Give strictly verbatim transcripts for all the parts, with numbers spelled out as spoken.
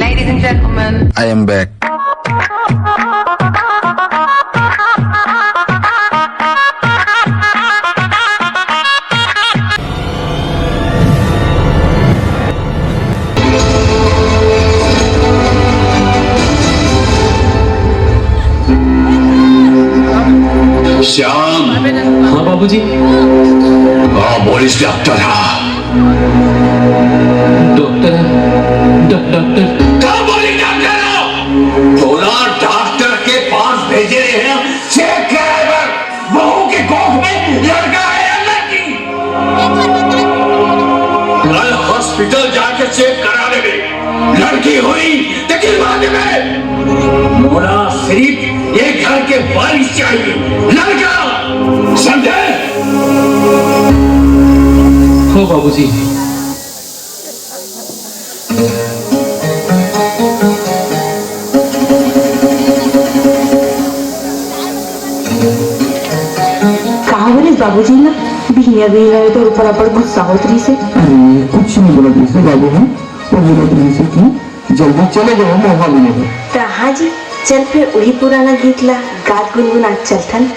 Ladies and gentlemen, I am back. श्याम। हाँ बाबूजी। हाँ, बोलिस डॉक्टर हा। डॉक्टर, डॉ-, डॉक्टर। का बोलिस डॉक्टर हा? तोला डॉक्टर के पास भेजे रहे हैं, चेक कराए बर। बहू के कोख में लड़का है या लड़की? कल हॉस्पिटल जाके चेक करा लेबे। लड़की होई त गिनवा देबे। मोला सिर्फ ये घर के वारिस चाहिए, लड़का। समझे? हो बाबूजी। का हो रे बाबूजी ना, बिहनिया बिहनिया तोर ऊपर अब्बड़ गुस्सा होत रहिसे। अरे, कुछ नहीं बोलत रहिसे बाबू, हम वो बोलत रहिसे कि जल्दी चले जाओ, मौका मिले हो। त हाँ जी, चल फिर वही पुराना गीत ला गात गुनगुनात चलथन।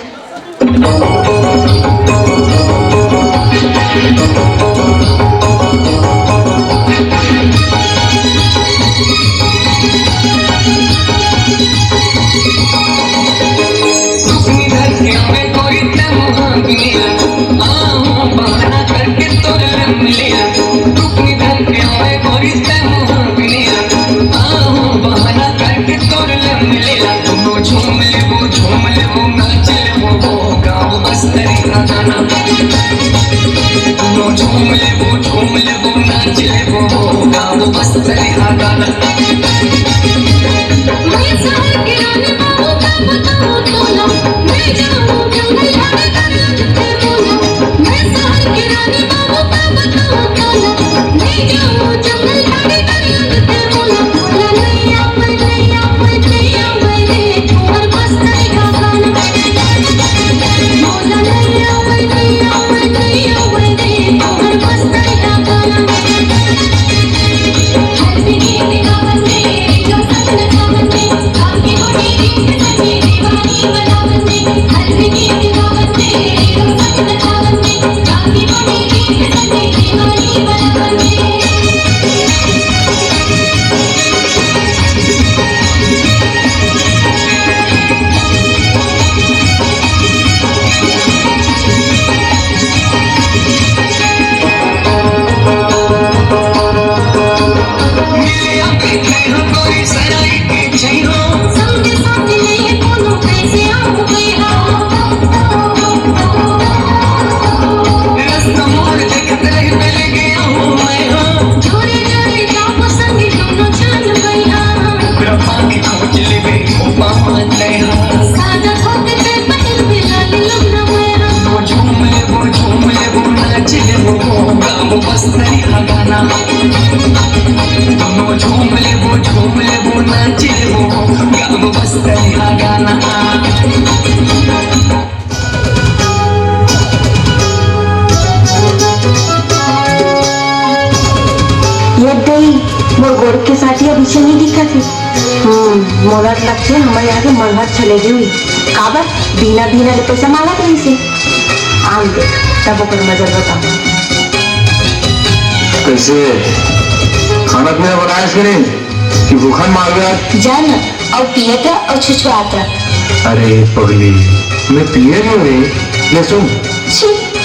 ये दई, मोर गोड़ के साटिया पीछे नहीं दिखत हे। हम्म, मोला लगथे हमर यहाँ के मरहर चले गे होही। काबर? बिहनिया बिहनिया ले पैसा मांगत रहिसे। आन दे, तब ओकर मजा बताहूँ। कइसे? खाना पीना बनाएस कि नहीं? कि भूखन मारबे आज? जा ना, अउ पियत रह अउ छुछुआत रह। अरे पगली, मैं पिए नहीं हूँ रे। ले सुन। छी।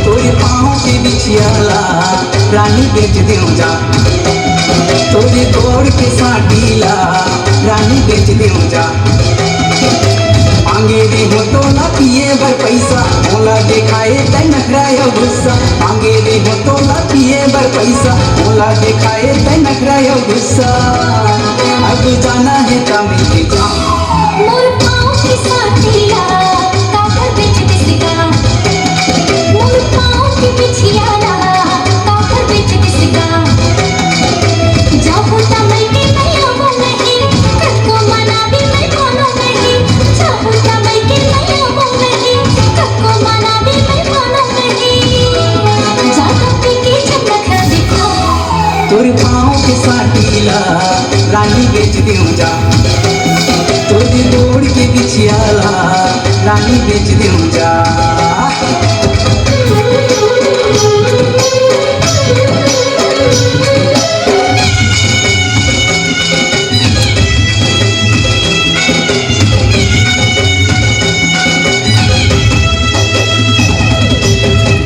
तोरे पाँव के बिछिया ला रानी बेच देव जा, तोरे गोड़ के साटी ला रानी बेच देव जा। मांगे रे हो तोला पिए बर पैसा, मोला देखाए तै नखरा अउ गुस्सा। मांगे रे हो तोला पिए बर पैसा, मोला देखाए तै नखरा अउ गुस्सा। अब जाना हे का मिल के जा। मोर पाँव के साटी ला काबर बेच देस गा? मोर पाँव बिछिया रहा, काकर बिच बिसका। जाहू त मइके नइ आवो नहीं, कतको मनाबे मैं मानो नहीं। जाहू त मइके नइ आवो नहीं, कतको मनाबे मैं मानो नहीं। जादू पी के झटक दिखा। तोर पाँव के साटी ला रानी बेच देहूं जा, तोर गोड़ के बिछिया ला रानी बेच देहूं जा।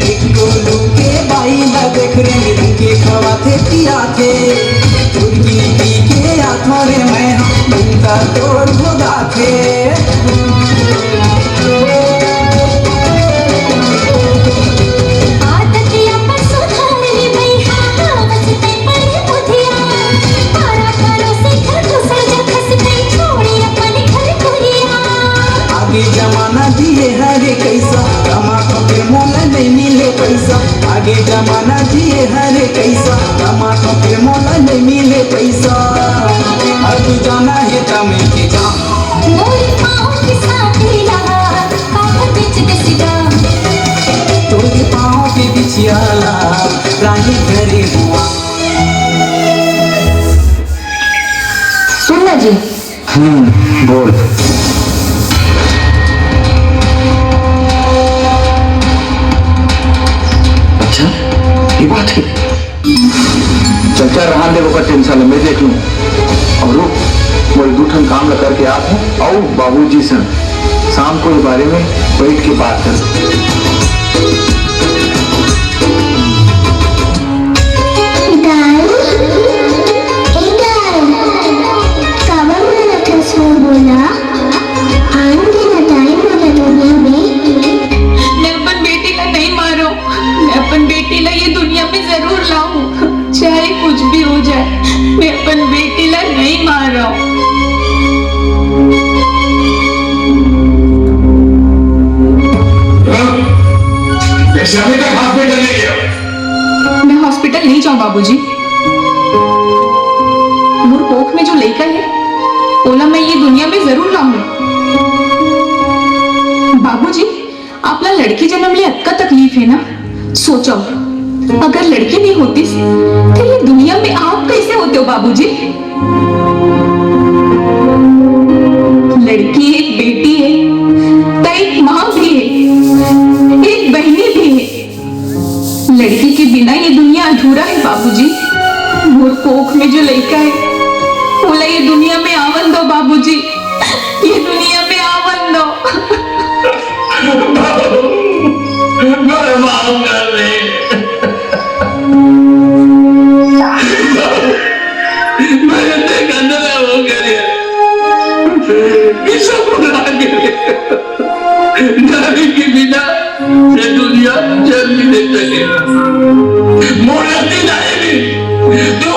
एक गोलू के बाई ला देख रे, मिल के खवाथे पियाथे। तुरगी पी के आथो रे मैं, मुंता तोर भोगाथे। आदतिया पर सुधार ले भैया, बस ते पड़े बुधिया। पारा पारो से घर घुसर जा, खस ते छोड़ी अपन घर दुनिया। आगे जमाना जिए हरे कैसा, कमा तो फिर मोला नहीं मिले पैसा। आगे जमाना जिए हरे कैसा, कमा तो फिर मोला नहीं मिले पैसा। अब तू जाना है तमे के जा। मोर पाँव के साटी ला, काकर बिच बिसका। तोर पाँव के बिछिया ला रानी करे हुआ। सुन ना जी। हम्म, बोल। अच्छा, ये बात है। चल, चल, रहन दे, ओकर टेंशन ल मैं देख लूं। अउ रुक, मोर दू ठन काम ल करके आत हूं, अउ बाबूजी संग शाम को ये बारे में बैठ के बात कर। दाई, ए दाई, काबर मारत हस वो मोला? आन दे ना दाई मोला दुनिया में। मैं अपन बेटी ला नहीं मारो, मैं अपन बेटी ला ये दुनिया में जरूर लाऊं, चाहे कुछ भी हो जाए, मैं अपन बेटी ला नहीं मारो। हाँ? ये सभी का हॉस्पिटल ले गया। मैं हॉस्पिटल नहीं जाऊं बाबूजी। मोर कोख में जो लइका है, ओला मैं ये दुनिया में जरूर लाऊं। बाबूजी, आपला लड़की जन्म ले अतका तकलीफ है ना? सोचो, अगर लड़की नहीं होतीस, तो ये दुनिया में आप कैसे होते हो बाबूजी? लड़की एक बेटी है, तो एक माँ भी है, एक बहनी भी है। लड़की के बिना ये दुनिया अधूरा है बाबूजी। मोर कोख में जो लइका है, ओला ये दुनिया में आवन दो बाबूजी, ये दुनिया में आवन दो। बाबू, मोला माफ कर दे। मैं इतने गंदा हो गया, ये सब भुला गया। नारी के बिना ये दुनिया चल भी नहीं सके। मोर लड़की नारी भी, तू